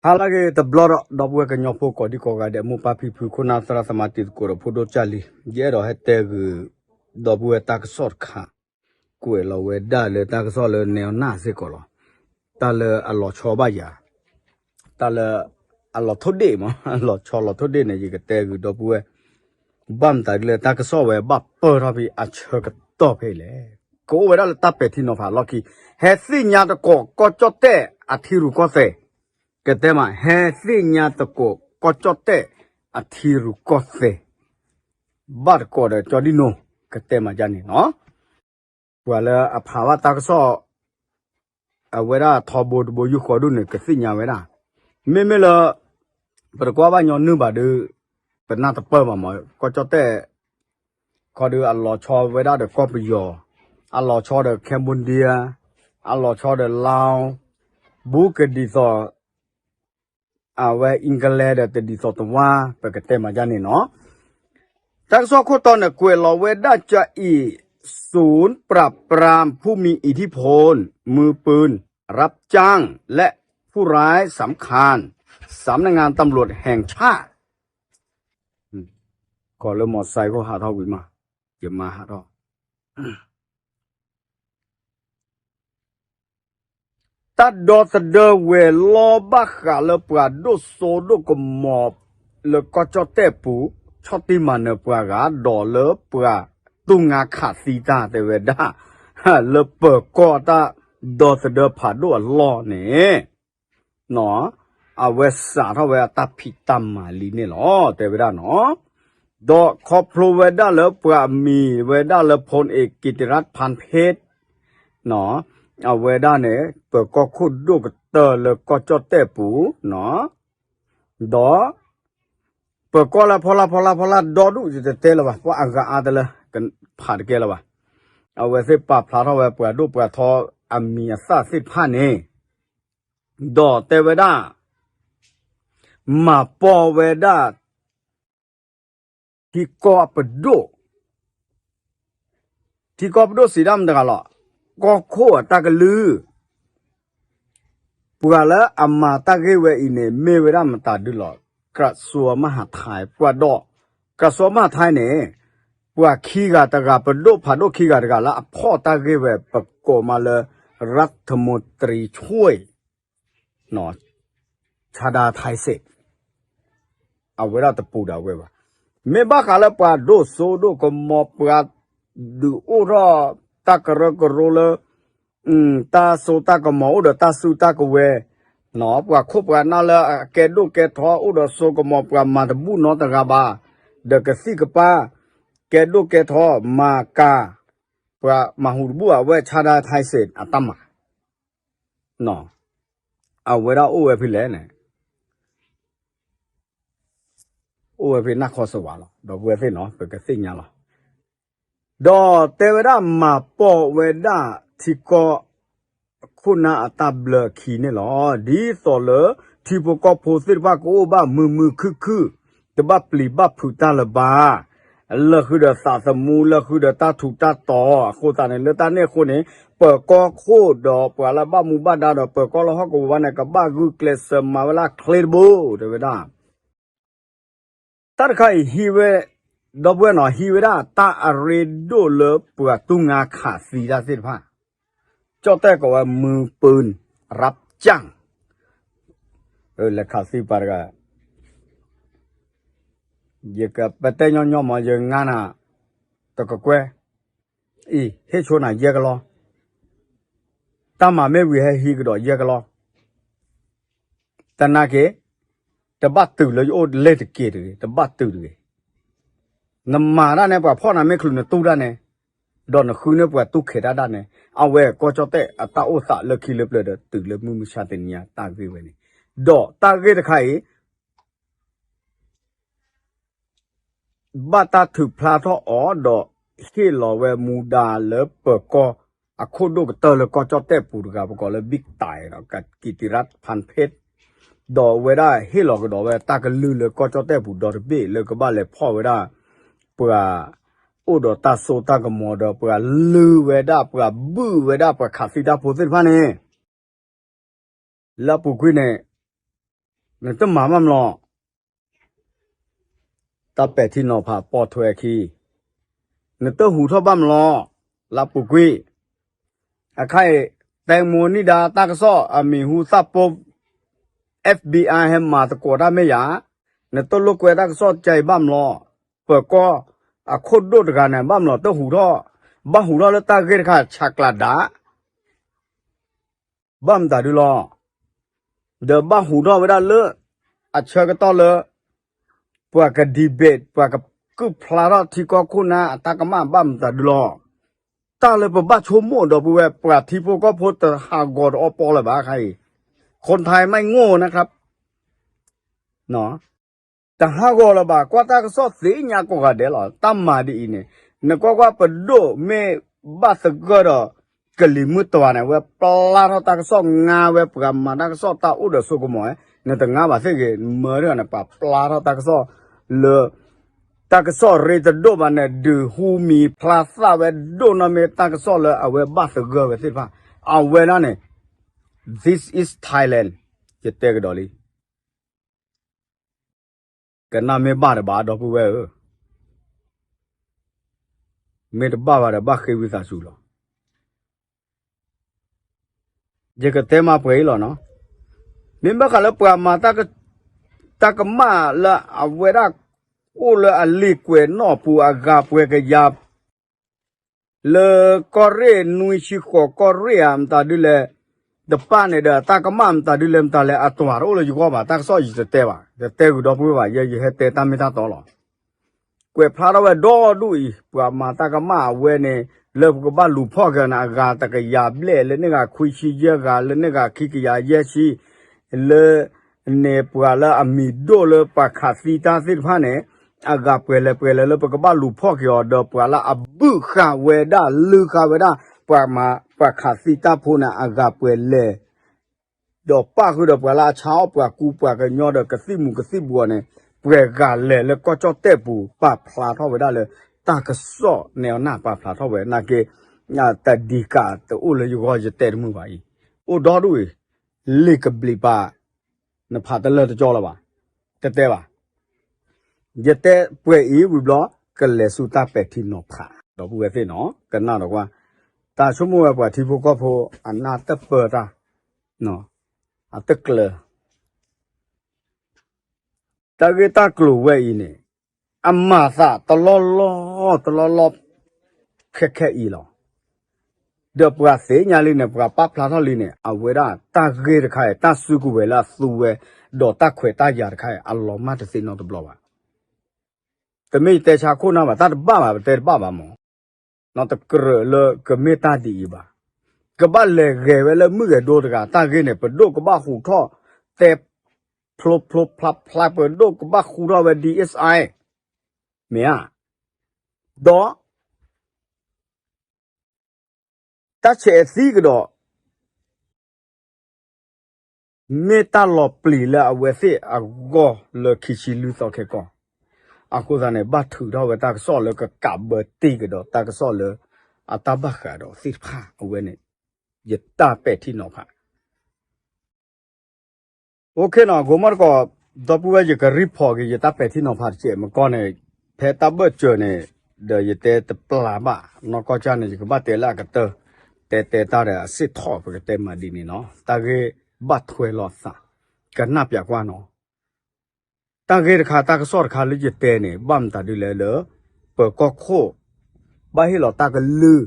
ဟါလၢအဂ့ၤတဘျီဒီး ဒီပုၢ်ဝဲၢ်ကညီဖိကိးဒံကိးဂၤဒဲး မိၢ်ပၢ်ဖံဖု ခိၣ်နၢ်သရၣ်သမါ တံၤသကိးဒီးဖိဒိၣ်ကၢ်လံၤ ယအဲၣ်ဒိးဟဲတဲဂုာ် ဒီပုၢ်ဝဲၢ်တၢ်ကစီၣ်တခါ ကွဲးလီၤဝဲဒၣ်လၢတၢ်ကစီၣ်လၢနဲအီနၢ်စ့ၢ်ကီးလီၤ. တၢ်လၢအလီၤဆီဘၣ်ယၤ တၢ်လၢ အလီၤထိၣ်ဒ့ၣ်မး အလီၤဆီလီၤထိၣ်ဒ့ၣ်န့ၣ် ယကတဲဂုာ်ဒီပုၢ်ဝဲၢ် ဘၣ်မတၤဒ်လဲၣ် တၢ်ကစီၣ်ဝဲဘၣ်ပၢၢ်ထီၣ်ဖဲအဆၢကတီၢ်ဖဲလဲၣ်. ကအိၣ်ဝဲဒၣ်လၢတၢ်ပဲာ်ထံနီၤဖးလီၢ်ခံ ဟဲသ့ၣ်ညါသကိးကီၢ်ကၠီၣ်တဲၣ်အထံရူၢ်ကီၢ်သဲး ကတဲမး ဟဲသ့ၣ်ညါသကိးကီၢ်ကၠီၣ်တဲၣ်အထံရူၢ်ကီၢ်သဲး ဘၣ်သကိးဒီးကၠီဒံနိ ကတဲမးဒ်န့ၣ်နီၤ. ပှၤလၢအဖးဘၣ်တၢ်ကစီၣ် အဝဲဒၣ်ထီဘိတဘိယူၢ်ဃီဒိၣ်န့ၣ် ကသ့ၣ်ညါဝဲဒၣ် မ့မ့ၢ်လၢ ပတကွၢ်ဘၣ်ညီနုၢ်ဘၣ်ဒီး ပနၢ်တပၢၢ်ဘၣ်မး ကီၢ်ကၠီၣ်တဲၣ် ခီဒီးအလီၤဆီဝဲဒၣ်ဒီးကီၢ်ပယီၤ အလီၤဆီဒီး Cambodia အလီၤဆီဒီး Laos ဘူးကဒ်သိး အဝဲ England ဒီးတဒ်သိးတဝါ ပကတဲမးဒ်န့ၣ်နီၤ. တၢ်ကစီၣ်ခိၣ်တီန့ၣ် ကွဲးလီၤဝဲဒၣ်ကအံၤ ศูนย์ปราบปรามผู้มีอิทธิพล มือปืน รับจ้าง และผู้ร้ายสำคัญ สำนักงานตำรวจแห่งชาติ ကီးလၢမီၤစဲးဖိဟးထီၣ်ဝံၤမး ယမါဟးထီၣ် တၢ်ဒီသဒၢဝဲၤလီၢ်ဘၣ်ဃးလၢပှၤဒိၣ်စိဒိၣ်ကမီၤ လၢကီၢ်ကၠီၣ်တဲၣ်ပူၤ ဆီၣ်တံၢ်မၤနၢၤပှၤဂၤ ဒီးလၢပှၤတူၢ်ငါခးသံတၢ်တဲဝဲဒၣ် လၢပၢၤကီၢ်တၢ်ဒီသဒၢဖးဒိၣ်အလီၢ်န့ၣ် အဝဲစးထီၣ်ဝဲအတၢ်ဖံးတၢ်မၤလံန့ၣ်လီၤ တဲဝဲဒၣ်နီၤ. ဒီးခီဖျိဝဲဒၣ်လၢပှၤအမံၤဝဲဒၣ်လၢ พลเอกกิติรัตน์ พันเพชร အဝဲဒၣ်န့ၣ် ပၢၤကီၢ်ခိၣ်ဒိၣ်ကတၢၢ်လၢကီၢ်ကၠီၣ်တဲၣ်ပူၤ ဒီး ပၢၤကီၢ်လၢဖီလာ်ဖီလာ်ဖီလာ်ဒီဒူၣ် ယတတဲလၢၤဘၣ် ပှၤအဂၤအါတလၢ ဖးတကဲလၢၤဘၣ်. အဝဲသ့ၣ်ပာ်ဖျါထီၣ်ဝဲပှၤဒိၣ်ပှၤထီအမံၤအသၣ်သ့ၣ်တဖၣ်န့ၣ် ဒီးတဲဝဲဒၣ် မၤပိာ်ဝဲဒၣ် ထံကီၢ်ပဒိၣ်, ထံကီၢ်ပဒိၣ်စံးဒၣ်မတၤတဂၤလီၤ, ကီၢ်ခိၣ်အတၢ်ကလုၢ်, ပှၤလၢအမၤတၢ်ဂ့ၢ်ဝဲအံၤန့ၣ် မ့ၢ်ဝဲဒၣ်မတၤဒုလီၤ, ကရၢၡိမဟးထဲ, ပှၤဒီး ကရၢၡိမဟးထဲန့ၣ် ပှၤခံဂၤတဂၤ ပဒိၣ်ဖးဒိၣ်ခံဂၤတဂၤလၢအဖီၣ်တၢ်ဂ့ၢ်ဝဲ ပကိးမးလၢ รัฐมนตรีช่วย ဆါဒၤထဲစ့း အဝဲဒၣ်တပူၤဒၣ်ဝဲဘၣ်. မ့ၢ်ဘၣ်ဃးလၢပှၤဒိၣ်စိဒိၣ်ကမီၤ ပှၤဒုးအိၣ်ထီၣ်တၢ်ကရၢကရိလၢ တၢ်စိတၢ်ကမီၤအိၣ်ဒီးတၢ်စုတၢ်ကဝဲၤ, ပှၤခိၣ်ပှၤနၢ်လၢအကဲဒိၣ်ကဲထီအိၣ်ဒီးစိကမီၤ ပှၤမၤတဘူၣ်နီတဂၤဘၣ်, ဒီးကသံၣ်ကပၢ် ကဲဒိၣ်ကဲထီမၤကၤ, ပှၤမၤဟူးတဘူၣ်အဝဲဆါဒၤထဲစ့းအတၢ်မၤ အဝဲဒၣ်အိၣ်ဝဲဖဲလဲၣ်န့ၣ်, အိၣ်ဝဲဖဲနၢ်ခီစဝးလီၤ. ဒီပုၢ်ဝဲၢ်သ့ၣ်နီၤ ပကသ့ၣ်ညါလီၤ. ဒီးတဲဝဲဒၣ်မၤပိာ်ဝဲဒၣ်ထံကီၢ်ခိၣ်နၢ်အတၢ်ဘျၢအခံန့ၣ်လီၤ. ဒ်သိးလၢ ထံဖိကီၢ်ဖိသ့ၣ်တဖၣ်ကအိၣ်ဘၣ်မုာ်မုာ်ခုၣ်ခုၣ်, တဘၣ်ပျံၤဘၣ်ဖုးတၢ်လၢၤဘၣ် လၢဃုာ်ဒီးသးသမူ လၢဃုာ်ဒီးတၢ်ထူးတၢ်တီၤအဃိသတးန့ၣ် လၢတၢ်န့ၣ်အဃိန့ၣ် ပၢၤကီၢ်ခိၣ်ဒီးပှၤလၢဘၣ်မူဘၣ်ဒါဒီးပၢၤကီၢ်လၢဟီၣ်ကဝီၤဘၣ်န့ၣ် ကဘၣ်ဂုာ်ကျဲးစၢးမၤဝဲလၢအချ့တဘိ တဲဝဲဒၣ်. တၢ်တခါအံၤဟံးဝဲ, ဒီပုၢ်ဝဲၢ်နီၤ ဟံးဝဲဒၣ်တၢ်အရ့ဒိၣ်လၢပှၤတူၢ်ငါခးသံတၢ်သ့ၣ်တဖၣ်, ကၠီၣ်တဲၣ်ကိးဝဲ มือปืน รับจ้าง လဲၤခးသံပှၤတဂၤ ယကပတဲညီညီမး ယငါနၤ တကကွဲၢ်, အံၤ ဟ့ၣ်ဆိနၤယဲၢ်ကလီ, တၢ်မၤမ့ၢ်ဝံၤဟဲဟံးကဒီးယဲၢ်ကလီ, တနာ်က့ၤ, တဘၣ်တုၤလၢယအိၣ်လဲၣ်တက့ၢ်တဂ့ၤ, တဘၣ်တုၤတဂ့ၤ, နမၤတၢ်န့ၣ် ပှၤဖီၣ်နၤမ့ၢ်ချုးနတူၢ်တၢ်န့ၣ်, ဒီးနဃုန့ၢ်ပှၤတူၢ်ခဲးတၢ်တၢ်န့ၣ်, အဝဲကီၢ်ကၠီၣ်တဲၣ်အတၢ်အိၣ်သးလၢခံလၢပျၢၤဒီးတုၤလၢမုၢ်မဆါတနံၤညါတၢ်ဂ့ၢ်ဝဲန့ၣ်, ဒီးတၢ်ဂ့ၢ်တခါအံၤ ဘၣ်တၢ်ထုးဖျါထီၣ်အီၤဒီး ဟ့ၣ်လီၤဝဲမူဒါလၢပၢၤကီၢ်အခိၣ်ဒိၣ်ကတၢၢ်လၢကီၢ်ကၠီၣ်တဲၣ်ပူၤတဂၤ ပကိးလၢ Big Time ဒီး ကံၣ်တံရၣ်ဖၣ်ဖ့း, ဒီးအဝဲဒၣ်ဟ့ၣ်လီၤကဒီးဝဲတၢ်ကလုၢ်လၢကီၢ်ကၠီၣ်တဲၣ်ပူၤဒီတဘ့ၣ်လၢကဘၣ်လဲၤဖီၣ်ဝဲဒၣ် ပှၤအိၣ်ဒီးတၢ်စိတၢ်ကမီၤဒီးပှၤလုၢ်ဝဲဒၣ် ပှၤဘုၣ်ဝဲဒၣ်ပှၤခးသံတၢ်ဖိသ့ၣ်တဖၣ်န့ၣ် လၢအပူၤကွံာ်န့ၣ် နတမၤဘၣ်မလီၤ. တၢ်ပဲာ်ထံနီၤဖးပိာ်ထွဲခံ, နတဟူးထီၣ်ဘၣ်မလီၤ. လၢပူၤကွံာ် အခါအံၤ တဲမိၢ်နံၣ်ဒါတၢ်ကစီၣ်အမံၤဟူသၣ်ပိ FBI ဟဲမၤသကိးတၢ်မ့ၢ်ယၤ, နတလိာ်ကွဲတၢ်ကစီၣ်ကဲအံၤဘၣ်မလီၤ. ပၢၤကီၢ်အခိၣ်ဒိၣ်တဂၤန့ၣ် ဘၣ်မလီၤတဟူးထီၣ်, ဘၣ်ဟူးထီၣ်လၢတၢ်ဂ့ၢ်တခါဆးကျးဒၣ် ဘၣ်မတၤဒုလီၤ. ဒီးဘၣ်ဟူးထီၣ်ဝဲဒၣ်လၢ အဆၢကတီၢ်လၢ ပှၤက debate ပှၤကကုၢ်ဖျါထီၣ်ထံကီၢ်ခိၣ်နၢ်အတၢ်ကမၣ်ဘၣ်မတၤဒုလီၤ. တၢ်လၢပဘၣ်ဆိကမိၣ်ဒီပုၢ်ဝဲၢ် ပှၤထံဖိကီၢ်ဖိတဟးဂီၤတအီပီလၢၤဘၣ်ခါအံၤ, คนไทยไม่โง่นะครับ တဟးဂီၤလၢၤဘၣ်, ကွၢ်တၢ်ကစီၣ်သ့ၣ်ညါကိးဂၤဒဲးလီၤ. တၢ်မၤဒ်အံၤန့ၣ် နကွၢ်ကွၢ်ပဒိၣ်မ့ၢ်ဘၣ်သဂၢၢ်ဒီး ကလံၤမုၢ်တွၤန့ၣ် အဝဲပျါထီၣ်တၢ်ကစီၣ် ငါဝဲပှၤမၤတၢ်ကစီၣ်တၢ်အိၣ်ဒီးဆိကမိၣ်, နတငါဘၣ်သ့ၣ်ဂ့ၤ မၢတဂၤန့ၣ် ပှၤပျါထီၣ်တၢ်ကစီၣ်လၢ တၢ်ကစီၣ်ရ့တဒိၣ်ဘၣ်န့ၣ် ဒုးဟူမံၤဖျါသၣ်ဝဲဒိၣ်နီၢ်မ့ၢ်တၢ်ကစီၣ်လၢအဝဲဘၣ်သဂၢၢ်ဝဲသ့ၣ်တဖၣ်, အဝဲဒၣ်န့ၣ် this is Thailand ယတဲကဒီးလံ ကနၣ်မ့ၢ်ဘၣ်တဘၣ် ဒီပုၢ်ဝဲၢ်ဧၢ, မ့ၢ်တဘၣ်ဘၣ်ဒီး ဘၣ်ဃ့ဝံသးစူၤလီၤ. ယကတဲမၤပှဲၤအံၤလီၤနီၤ, မ့မ့ၢ်ဃးလၢပှၤမၤ တၢ်ကမၣ်လၢအဝဲဒၣ် အိၣ်လၢအလ့ၣ်ကွဲးနီၣ်ပူၤ အဂၤပှဲၤကယၤ လၢကီၢ်ရ့ၣ်နွံဆံဃိးကီၢ်ရ့ၣ်ဧါ မတၤဒုလဲၣ်, တပၣ်န့ၣ်ဒီး တၢ်ကမၣ်မတၤဒုလဲၣ်မတၤလဲၣ် အတွၤတအိၣ်လၢယဂီၢ်ဘၣ်, တၢ်ကစီၣ်ယတတဲဘၣ်, တတဲဂုာ်ဒီပုၢ်ဝဲၢ်ဘၣ်, ယ ယဟဲတဲတၢ်မ့ၢ်တၢ်တီလီၤ. ကွဲးဖျါထီၣ်ဝဲဒီဒူၣ်အံၤ ပှၤမၤတၢ်ကမၣ်အဝဲန့ၣ် လၢပကဘၣ်လူၤဖီၣ်က့ၤန့ၣ် အဂၤတကယၤဘျဲၣ် လၢန့ၣ်ဂၤခွံဆံယဲၢ်ဂၤ လၢန့ၣ်ဂၤခံကယၤယဲၢ်ဆံ လၢ န့ၣ်ပှၤလၢအမံၤဒိၣ်လၢပှၤခးသံတၢ်သ့ၣ်တဖၣ်န့ၣ် အဂၤပှဲၤလဲၣ်ပှဲၤလဲၣ်လၢပကဘၣ်လူၤဖီၣ်က့ၤအီၤ ဒီးပှၤလၢအဘုၣ်ဃာ်ဝဲဒၣ် လုၢ်ဃာ်ဝဲဒၣ် ပှၤမၤ ပှၤခးသံတၢ်ဖိန့ၣ် အဂၤပှဲၤလဲၣ် ဒီးပၣ်ဃုာ်ဒီးပှၤလၢအဆါအီၣ်ပှၤကူပှၤကညီဒီးကသံၣ်မူၤကသံၣ်ဘှီးန့ၣ် ပှဲၤဂၤလဲၣ်လၢကီၢ်ကၠီၣ်တဲၣ်ပူၤ ပာ်ဖျါထီၣ်ဝဲဒၣ်လၢ တၢ်ကစီၣ်န့ၣ်အနၢ်ပာ်ဖျါထီၣ်ဝဲ နာ်က့ တဒံးကးတအိၣ်လၢယဂီၢ်ယတဲတမုာ်ဘၣ်အံၤ, အိၣ်ဒီဒူၣ်အံၤ လ့ၢ်ကဘျံးပၤ နဖးတလၢာ်တကၠီလၢၤဘၣ်, တတဲဘၣ်. ယတဲပှဲၤအံၤဝံၤဘျီ ကလဲၤဆူတၢ်ပဲာ်ထံနီၤဖး ဒီပုၢ်ဝဲၢ်သ့ၣ်နီၤ ကနၣ်ဒီးကွၢ်, တၢ်ဆိကမိၣ်ဝဲပှၤထံဖိကီၢ်ဖိ အနၢ်တပၢၢ်တၢ်, အတကျၢၤ တၢ်ဂ့ၢ်တၢ်ကျိၤဝဲအံၤန့ၣ် အမၤသးတလီၢ်လီၢ် တလီၢ်လီၢ် ခဲခဲအံၤလီၤ. ဒီးပှၤသ့ၣ်ညါလံန့ၣ် ပှၤပာ်ဖျါထီၣ်လံန့ၣ် အဝဲဒၣ်တၢ်ဂ့ၢ်တခါအံၤ တၢ်စုကဝဲၤလၢအသူဝဲ ဒီးတၢ်ခွဲးတၢ်ယာ်တခါအံၤ အလီၤမၢ်တသ့နီတဘျီဘၣ်. တမ့ၢ်ယတဲဆါခိၣ်နၢ်ဘၣ် တၢ်တဘၣ်ဘၣ် ပတဲတဘၣ်ဘၣ်မး နီတကြၢးလၢကမ့ၢ်တၢ်ဒ်အံၤဘၣ်. ကဘၣ်လဲၤဂဲၤဝဲလၢမုၢ်ဂဲၤဒိတဂၤ တၢ်ဂ့ၢ်န့ၣ် ပဒိၣ်ကဘၣ်ဟူးထီၣ် တဲဖျိဖျိဖျါဖျါ ပဒိၣ်ကဘၣ်ဟူးထီၣ်ဝဲ ဒီး မ့ၢ်ဧါ, ဒီး တၢ်ဆဲးသံကဒီး မ့ၢ်တၢ်လီၤပျံၤလၢအဝဲသ့ၣ်အဂီၢ်လၢခံဆံလွံၢ်သီခဲကီၢ်, အဃိသတးန့ၣ် ဘၣ်ထုးထီၣ်ဝဲတၢ်ကစီၣ်လၢကကးဘၢတ့ၢ်ကဒီးတၢ်ကစီၣ်လၢ အတၢ်ဘၣ်ဃးဒီးသ့ၣ်တဖၣ်အဝဲန့ၣ် ယတၢ်ပဲာ်ထံနီၤဖး OK နီၤ ကိးမီၢ်တကိး ဒီပုၢ်ဝဲၢ် ယကreportက့ၤ ယတၢ်ပဲာ်ထံနီၤဖးတစဲး မကီၢ်န့ၣ် ဖဲတၢ်ဘၢၣ်စၢၤန့ၣ် ဒီးယတဲတပျၢ်ဘၣ် နီၢ်ကီၢ်ကၢ်န့ၣ် ယကဘၣ်တဲလၢအကတၢၢ် တဲတဲတၢ်ဒီးအစ့ၢ်ထီၣ် ပကတဲမၤဒ်န့ၣ်နီၤ တၢ်ဂ့ၢ်ဘၣ်ထွဲလီၤသး ကနၣ်ပၠးကွၢ်နီၤ တၢ်ဂ့ၢ်တခါ တၢ်ကစီၣ်တခါလၢယတဲန့ၣ် ဘၣ်မတၤဒ်လဲၣ်လၢ ပၢၤကီၢ်ခိၣ် ဘၣ်ဟ့ၣ်လီၤတၢ်ကလုၢ်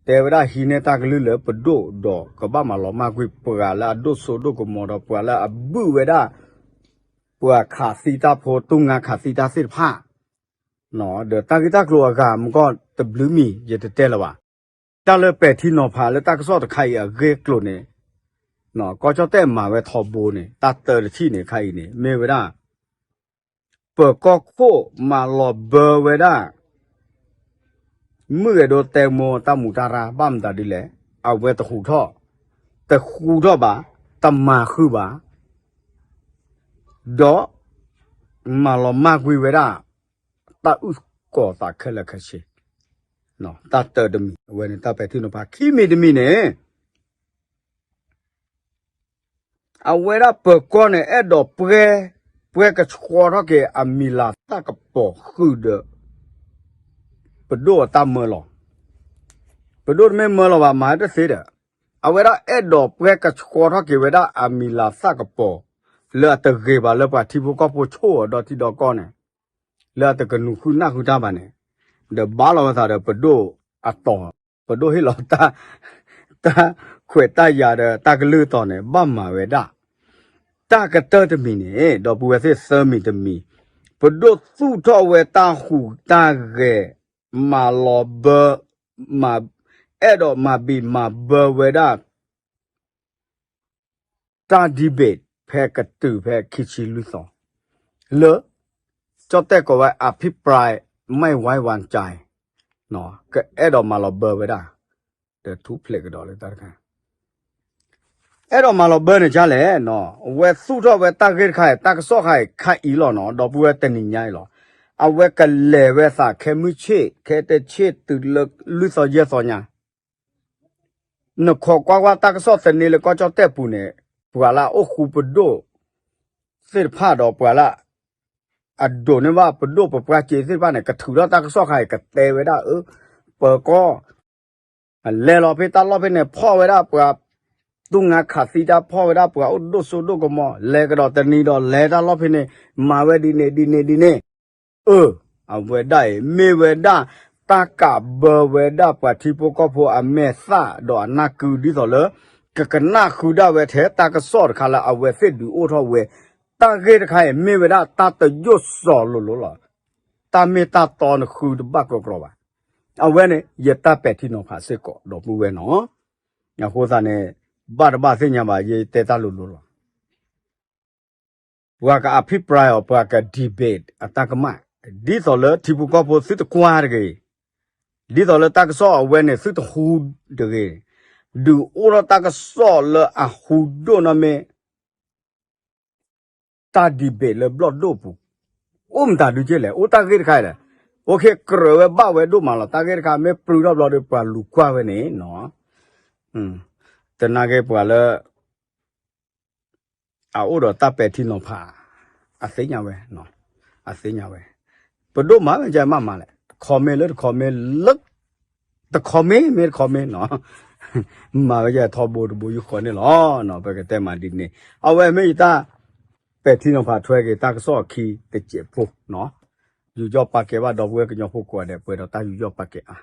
တဲဝဲဒၣ်ဟံးန့ၢ်တၢ်ကလုၢ်လၢပဒိၣ်ဒီး ကဘၣ်မၤလီၤမၢ်ကွံာ်ပှၤလၢအဒိၣ်စိဒိၣ်ကမီၤဒီး ပှၤလၢအဘုၣ်ဝဲဒၣ် ပှၤခးသံတၢ်ဖိ တူၢ်ငါခးသံတၢ်သ့ၣ်တဖၣ် ဒီးတၢ်ဂ့ၢ်တၢ်ကျိၤအဂၤ မကီၢ်တဘျုးမံၤ ယတတဲလၢၤဘၣ်. တၢ်လၢပဲာ်ထံနီၤဖးလၢတၢ်ကစီၣ်တခါအံၤအဂ့ၢ်အကျိၤန့ၣ် ကီၢ်ကၠီၣ်တဲၣ်မၤဝဲထီဘိန့ၣ် တၢ်တၢတထံၣ်န့ၣ်ခါအံၤန့ၣ် မ့ၢ်ဝဲဒၣ် ပၢၤကီၢ်ခိၣ်မၤလီၤဘၢဝဲဒၣ် မုၢ်ဂဲၤဒိတဲမိၢ်တၢ်မူးတၢ်ရၢ် ဘၣ်မတၤဒ်လဲၣ် အဝဲတဟူးထီၣ် တဃူထီၣ်ဘၣ် တမၤဃုာ်ဘၣ် ဒီး မၤလီၤမၢ်ကွံာ်ဝဲဒၣ် တၢ်အုၣ်ကီၤသးခဲလၢာ်ခဲဆ့ တၢ်တၢတမံၤ အဝဲန့ၣ်တၢ်ပဲာ်ထံနီၤဖး ခံမံၤတမံၤန့ၣ် အဝဲဒၣ်ပၢၤကီၢ်န့ၣ် အဲၣ်ဒိးပှဲၤ ပှဲၤကဆှီထီၣ်က့ၤအမံၤလၤသၣ်ကပီၤဃုာ်ဒီး ပဒိၣ်အတၢ်မၢလီၤ. ပဒိၣ်တမ့ၢ်မၢလီၤဘၣ် မၤတသ့ဒီး အဝဲဒၣ်အဲၣ်ဒိးပှဲၤကဆှီထီၣ်က့ၤဝဲဒၣ်အမံၤလၤသၣ်ကပီၤ လၢအတဂ့ၤဘၣ်လၢပှၤထံဖိကီၢ်ဖိဆိၣ်အီၤဒီတံၤဒီကီၢ်န့ၣ် လၢအတကနူၤဃုနၢ်ဃုတၢ်ဘၣ်န့ၣ် ဒီးဘၣ်လီၤဝဲသးဒီးပဒိၣ်အတီၤ ပဒိၣ်ဟ့ၣ်လီၤတၢ် တၢ်ခွဲးတၢ်ယာ်ဒီးတၢ်ကလုၢ်တီၤန့ၣ် ဘၣ်မၤဝဲဒၣ် တၢ်ကတၢၢ်တမံၤန့ၣ် ဒီပုၢ်ဝဲၢ်သ့ၣ်သၢမံၤတမံၤ ပဒိၣ်သူၣ်ထီၣ်ဝဲတၢ်ဟူးတၢ်ဂဲၤ မၤလီၤဘၢ မၤ အဲၣ်ဒိးမၤဘံၣ်မၤဘၢဝဲဒၣ် တၢ် debate ဖဲကတုၤဖဲခံဆံလွံၢ်သီ လၢ ကၠီၣ်တဲၣ်ကိးဝဲ อภิปรายไม่ไว้วางใจ ကအဲၣ်ဒိးမၤလီၤဘၢဝဲဒၣ် ဒီးထူၣ်ဖျဲးကဒီးလၢတၢ်တခါ အဲၣ်ဒိးမၤလီၤဘၢန့ၣ်ဒ်လဲၣ်နီၤ အဝဲသူၣ်ထီၣ်ဝဲတၢ်ဂ့ၢ်တခါအံၤ တၢ်ကစီၣ်တခါအံၤ ခါအံၤလီၤနီၤ ဒီပုၢ်ဝဲၢ်တနံၤညါအံၤလီၤ အဝဲကလဲၤဝဲသးခဲမုၢ်ဆ့ၣ် ခဲတဆ့ၣ်တုၤလၢလွံၢ်သီယဲၢ်သီညါ နခိးကွၢ်ကွၢ်တၢ်ကစီၣ်သန့လၢကီၢ်ကၠီၣ်တဲၣ်ပူၤန့ၣ် ပှၤလၢအအိၣ်ဃူပဒိၣ်သ့ၣ်တဖၣ်ဒီးပှၤလၢ အဒိးန့ၢ်ဘၣ်ပဒိၣ်ပပှၢ်စ့သ့ၣ်တဖၣ်န့ၣ် ကထုးထီၣ်တၢ်ကစီၣ်ခါအံၤ ကတဲဝဲဒၣ်အၢ ပၢၤကီၢ် လဲၤလီၤဖဲတၢ်လီၢ်ဖဲန့ၣ် ဖီၣ်ဝဲဒၣ်ပှၤ သူၣ်ငါခးသံတၢ်ဖီၣ်ဝဲဒၣ်ပှၤအိၣ်ဒိၣ်စိဒိၣ်ကမီၤ လဲၤကဒီးတနံၤဒီးလဲၤတၢ်လီၢ်ဖဲန့ၣ် မၤဝဲဒ်န့ၣ်ဒ်န့ၣ်ဒ်န့ၣ် အၢ အဝဲဒၣ်အံၤ မ့ၢ်ဝဲဒၣ် တၢ်ကးဘၢဝဲဒၣ်ပှၤထံဖိကီၢ်ဖိအမဲာ်သၣ်ဒီးအနၢ်ကုဒ်သိးလၢ ကကနၣ်ဃုာ်ဒၣ်ဝဲထဲတၢ်ကစီၣ်တခါလၢအဝဲသ့ၣ်ဒုးအိၣ်ထီၣ်ဝဲ တၢ်ဂ့ၢ်တခါအံၤ မ့ၢ်ဝဲဒၣ်တၢ်တယိၣ်စီၤလိၤလိၤလီၤ. တၢ်မ့ၢ်တၢ်တီနဃုတဘၣ်ကြီကြီဘၣ်. အဝဲန့ၣ် ယတၢ်ပဲာ်ထံနီၤဖးစ့ၢ်ကီးဒီပုၢ်ဝဲၢ်နီၤ. အဃိသတးန့ၣ် ဘၣ်တဘၣ်သ့ၣ်ညါဘၣ် ယတဲတၢ်လိၤလိၤလီၤ. ပှၤက อภิปราย အီၤ ပှၤက debate အတၢ်ကမၣ် ဒ်သိးလၢထံဖိကီၢ်ဖိသုတကွၢ်တဂ့ၤ, ဒ်သိးလၢတၢ်ကစီၣ်အဝဲန့ၣ်သုတဟူတဂ့ၤ, ဒုးအိၣ်ထီၣ်တၢ်ကစီၣ်လၢအဟူဒိၣ်နီၢ်မ့ၢ် တၢ် debate လၢဘျီၣ်ဒိၣ်ပူၤ, အိၣ်မတၤဒုက့လဲၣ်, အိၣ်တၢ်ဂ့ၢ်တခါအံၤဒီး, အိၣ်ခ့ကြၢးဝဲဘၣ်ဝဲဒိၣ်မးလီၤ. တၢ်ဂ့ၢ်တခါမ့ၢ်ပြူထီၣ်ဘျီဒီး ပှၤလူၤကွၢ်ဝဲန့ၣ်နီၤ, တနာ်က့ပှၤလၢ အအိၣ်ဒီးတၢ်ပဲာ်ထံနီၤဖး, အသ့ၣ်ညါဝဲ, အသ့ၣ်ညါဝဲ, ပဒိၣ်မၤဝဲကမးမးလဲၣ်, တ comment လၢတ comment လၢ တ comment မ့ၢ်တ comment နီၤ, မၤဝဲကထီဘိတဘိယူၢ်ဃီန့ၣ်လီၤ. ပကတဲမးဒ်န့ၣ်, အဝဲမ့ၢ်ယတၢ်ပဲာ်ထံနီၤဖးထွဲက့ၤတၢ်ကစီၣ်အခံတစဲးဖိနီၤ, ယူးယီၣ်ပာ်ကဲဘၣ်ဒီပုၢ်ဝဲၢ်ကညီဖိကိးဂၤဒဲး ပှဲၤဒီးတၢ်ယူးယီၣ်ပာ်ကဲအါ